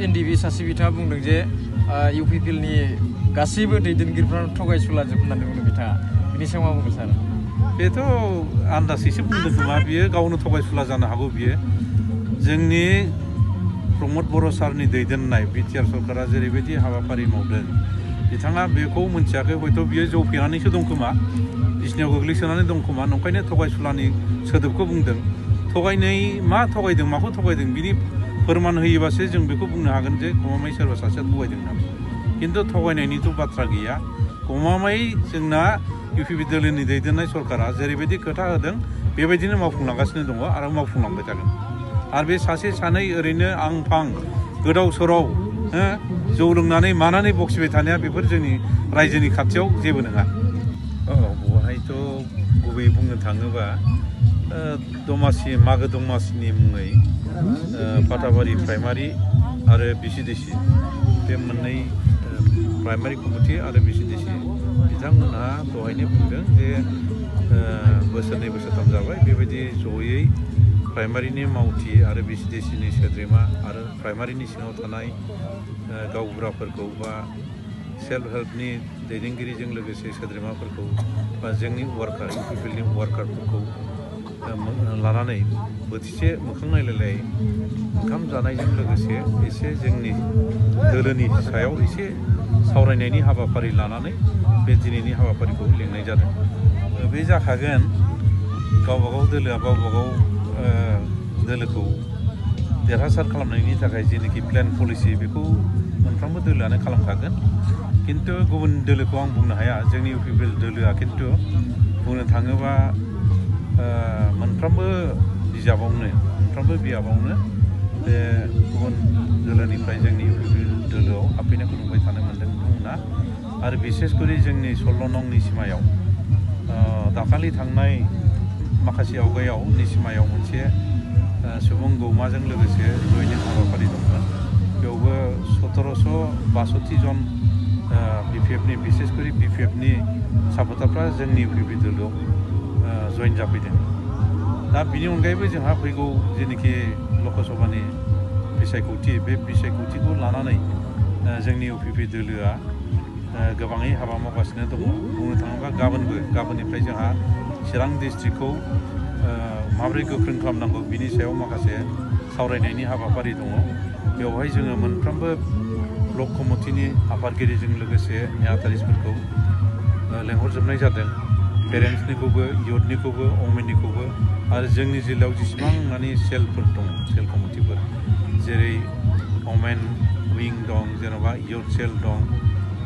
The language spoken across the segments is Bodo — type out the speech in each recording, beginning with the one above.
एनडिबि सासे बिथाङा बुंदों जे इउपिपिएलनि गासैबो दैदेनगिरिफ्रानो थगायसुलाजोब होननानै बुंदों बिथाङा बिनि सायाव मा बुंगोन सार? बेथ' आन्दाजैसो बुंदों खोमा, बियो गावनो थगायसुला जानो हागौ। बियो जोंनि प्रमद बर' सारनि दैदेननाय बिटिआर सरकारा जेरैबायदि हाबाफारि मावदों, बिथाङा बेखौ मोनथियाखै। हयथ' बियो जौ फेनानैसो दं खोमा, बिसिनायाव गोग्लैसोनानै दं खोमा, नंखायनो थगायसुलानि सोदोबखौ बुंदों। थगायनाय मा थगायदों, माखौ थगायदों, बिनि फोरमान होयोबासो जों बेखौ बुंनो हागोन जे गमामायै सोरबा सासेया थगायदों होननानै। खिन्थु थगायनायनिथ' बाथ्रा गैया। गमामायै जोंना इउपिपि दोलोनि दैदेननाय सरकारा जेरैबायदि खोथा होदों बेबायदिनो मावफुंलांगासिनो दङ आरो मावफुंलांबाय थागोन। आरो बे सासे सानै ओरैनो आं फां गोदाव सोराव जौ लोंनानै मानानै बखिबाय थानाया बेफोर जोंनि रायजोनि खाथियाव जेबो नङा। बहायथ' गुबैयै बुंनो थाङोबा दमासि, मागो दमासिनि मुङै फाथाबारि प्राइमारि आरो बिसिडिसि बे मोननै प्राइमारि कमिटि आरो बिसिडिसि बिथांमोनहा दहायनो बुंदों जे बोसोरनै बोसोरथाम जाबाय बेबायदि जयै प्राइमारिनि मावथि आरो बिसिडिसिनि सोद्रोमा आरो प्राइमारिनि सिङाव थानाय गावबुराफोरखौ बा सेल्फ हेल्पनि दैदेनगिरिजों लोगोसे सोद्रोमाफोरखौ बा जोंनि वार्कार इउपिपिएलनि वार्कारफोरखौ लानानै बोथिसे मोखां नायलायलाय ओंखाम जानायजों लोगोसे एसे जोंनि दोलोनि सायाव एसे सावरायनायनि हाबाफारि लानानै बे दिनैनि हाबाफारिखौ लिंनाय जादों। बे जाखागोन। गावबागाव दोलोआ गावबागाव दोलोखौ देरहासार खालामनायनि थाखाय जेनोखि प्लेन पलिसि बेखौ मोनफ्रोमबो दोलोआनो खालामखागोन। खिन्थु गुबुन दोलोखौ आं बुंनो हाया। जोंनि इउपिपिएल दोलोआ खिन्थु बुंनो थाङोबा मोनफ्रोमबो बिजाबावनो मोनफ्रोमबो बिजाबावनो बे गुबुन दोलोनिफ्राय जोंनि इउपिपिएल दोलोआव हाबफैनायखौ नुबाय थानो मोन्दों बुंना। आरो बिसेसकरि जोंनि 16 नं निसिमायाव दाखालि थांनाय माखासे आवगायाव निसिमायाव मोनसे सुबुं गौमाजों लोगोसे जयनिं हाबाफारि दंमोन। बेयावबो 1762 जन बिपिएफनि बिसेसकरि बिपिएफनि सापर्टारफ्रा जोंनि इउपिपि दोलोआव जयेन जाफैदों। दा बिनि अनगायैबो जोंहा फैगौ जेनोखि लकसभानि बिसायख'थि बे बिसायख'थिखौ लानानै जोंनि इउपिपि दोलोआ गोबाङै हाबा मावगासिनो दङ। बुंनो थाङोब्ला गाबोननिफ्राय जोंहा चिरां डिस्ट्रिक्टखौ माबोरै गोख्रों खालामनांगौ बिनि सायाव माखासे सावरायनायनि हाबाफारि दङ। बेवहाय जोङो मोनफ्रोमबो ब्लक कमिटिनि आफादगिरिजों लोगोसे नेहाथारिफोरखौ लेंहरजोबनाय जादों। पेरेन्टसनिखौबो, इयुथनिखौबो, अमेननिखौबो आरो जोंनि जिल्लायाव जेसेबां माने सेलफोर दङ, सेल कमिटिफोर जेरै अमेन विं दं, जेन'बा इयुथ सेल दं,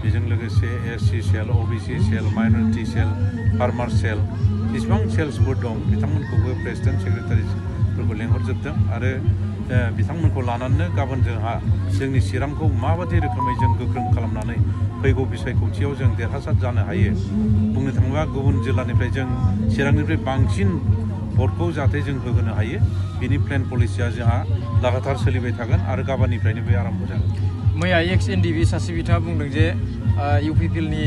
बेजों लोगोसे एससि सेल, अबिसि सेल, माइनरिटि सेल, फार्मार सेल, जेसेबां सेल्सफोर दं बिथांमोनखौबो प्रेसिडेन्ट सेक्रेटारिफोरखौ लेंहरजोबदों। आरो बिथांमोनखौ लानानैनो गाबोन जोंहा जोंनि चिरांखौ माबायदि रोखोमै जों गोख्रों खालामनानै फैगौ बिसायख'थियाव जों देरहासार जानो हायो। बुंनो थाङोब्ला गुबुन जिल्लानिफ्राय जों चिरांनिफ्राय बांसिन भटखौ जाहाथे जों होहोनो हायो बिनि प्लेन पलिसिया जोंहा लागातार सोलिबाय थागोन आरो गाबोननिफ्रायनो बे आराम्भ जागोन। मैया एनडिबि सासे बिथाङा बुंदों जे इउपिपिएलनि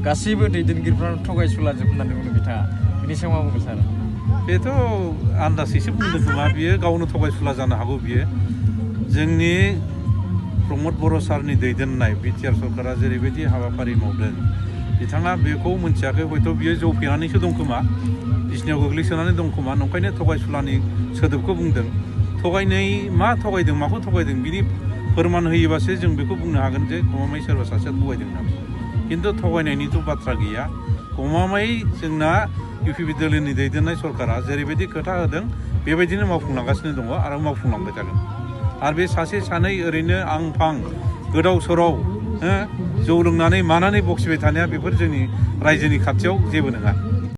गासैबो दैदेनगिरिफ्रानो थगायसुलाजोब होननानै बुंदों बिथाङा बिनि सायाव मा बुंगोन सार? बेथ' आन्दाजैसो बुंदों खोमा, बियो गावनो थगायसुला जानो हागौ। बियो जोंनि प्रमद बर' सारनि दैदेननाय बिटिआर सरकारा जेरैबायदि हाबाफारि मावदों, बिथाङा बेखौ मोनथियाखै। हयथ' बियो जौ फेनानैसो दं खोमा, बिसिनायाव गोग्लैसोनानै दं खोमा, नंखायनो थगायसुलानि सोदोबखौ बुंदों। थगायनाय मा थगायदों, माखौ थगायदों, बिनि फोरमान होयोबासो जों बेखौ बुंनो हागोन जे गमामायै सोरबा सासेया थगायदों होननानै। खिन्थु थगायनायनिथ' बाथ्रा गैया। गमामायै जोंना इउपिपि दोलोनि दैदेननाय सरकारा जेरैबायदि खोथा होदों बेबायदिनो मावफुंलांगासिनो दङ आरो मावफुंलांबाय थागोन। आरो बे सासे सानै ओरैनो आं फां गोदाव सोराव जौ लोंनानै मानानै बखिबाय थानाया बेफोर जोंनि रायजोनि खाथियाव जेबो नङा।